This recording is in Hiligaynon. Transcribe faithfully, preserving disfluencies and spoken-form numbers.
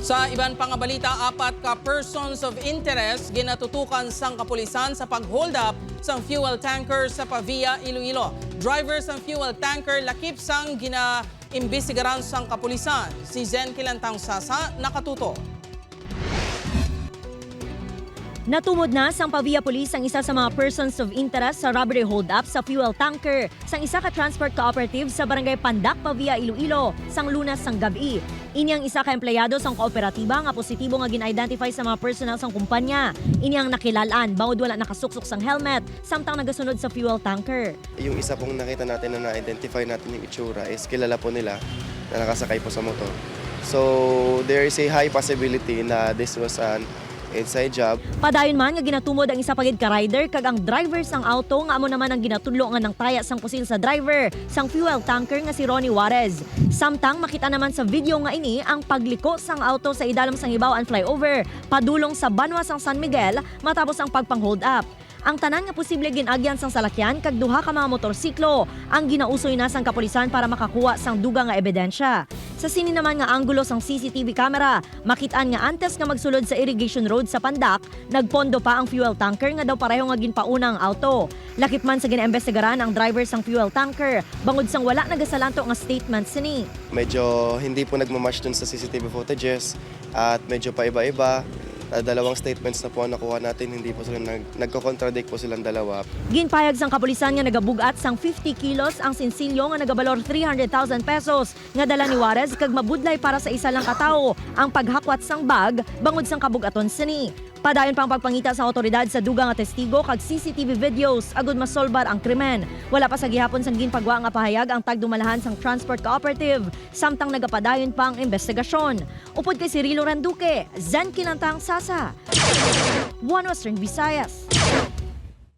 Sa iban pa nga balita, apat ka persons of interest ginatutukan sang kapulisan sa pag-hold up sang fuel tanker sa Pavia, Iloilo. Driver sang fuel tanker lakip sang ginaimbestigaran sang kapulisan. Si Zen Kilantang Sasa nakatuto. Natumod na sang Pavia Police ang isa sa mga persons of interest sa robbery hold-up sa fuel tanker sang isa ka transport cooperative sa Barangay Pandak, Pavia, Iloilo, sang Lunas sang gab-i. Ini ang isa ka empleyado sang kooperatiba nga positibo nga gin-identify sa mga personnel sang kumpanya. Ini ang nakilal-an bangod wala nakasuksok sang helmet samtang nagasunod sa fuel tanker. Yung isa pong nakita natin na na-identify natin yung itsura is kilala po nila na nakasakay po sa motor. So, there is a high possibility na this was an inside job. Padayon man nga ginatumod ang isa pa gid ka rider kag ang driver sang auto nga amo naman ang ginatudlo nga nangtaya sang pusil sa driver sang fuel tanker nga si Ronnie Juarez. Samtang makita naman sa video nga ini ang pagliko sang auto sa idalom sang Hibao-an flyover padulong sa banwa sang San Miguel matapos ang pagpang-hold up. Ang tanan nga posible gin-agyan sang salakyan kag duha ka mga motorsiklo ang ginausoy na sang kapulisan para makakuha sang dugang nga ebidensya. Sa sini naman nga anggulo sang C C T V camera, makit-an nga antes nga magsulod sa Irrigation Road sa Pandak, nagpondo pa ang fuel tanker nga daw pareho nga ginpauna ang auto. Lakip man sa ginaimbestigaran ang driver sang fuel tanker bangod sang wala nagasalanto nga statement sini. Medyo hindi po nagmamatch dun sa C C T V footages at medyo paiba-iba. Ah, dalawang statements na po ang nakuha natin, hindi po sila nag nagko-contradict po silang dalawa. Ginpahayag sang kapulisan nga nagabug-at sang fifty kilos ang sinsilyo nga nagabalor three hundred thousand pesos nga dala ni Juarez kag mabudlay para sa isa lang ka tawo ang paghakwat sang bag bangod sang kabug-aton sini. Padayon pa ang pagpangita sang awtoridad sa dugang nga testigo kag C C T V videos agud masolbar ang krimen. Wala pa sa gihapon sang ginpagwa nga pahayag ang tagdumalahan sang transport cooperative samtang nagapadayon pa ang imbestigasyon. Upod kay Cirilo Randuque, Zen Kinantang, Sasa, One Western Visayas.